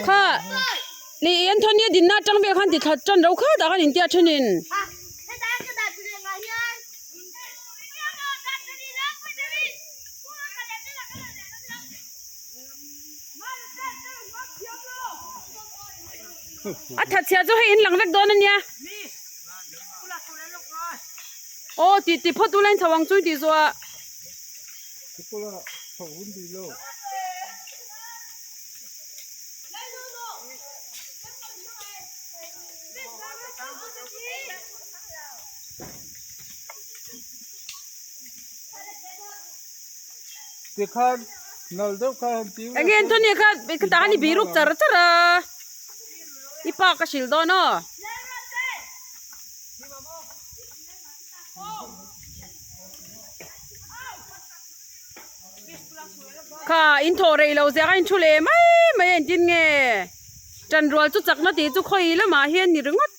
Kha ni Anthony a dinna atang vel khan ti thla tan ro kha dah khan intia thenin. A that chhia chu hei in lang vek dawn ania. Aw ti ti phawt ula in chho ang chu in tih zawh ah. Tikhan nal deuh kha han ti Enge Anthony kha ka tan i biruk char char a i pa ka hrilh dawn aw. Kha in thawh rei lo zia kha in thu leh mai mai a engtin nge ṭanrual chu chakna tih chu khawi lamah hian ni ringawt.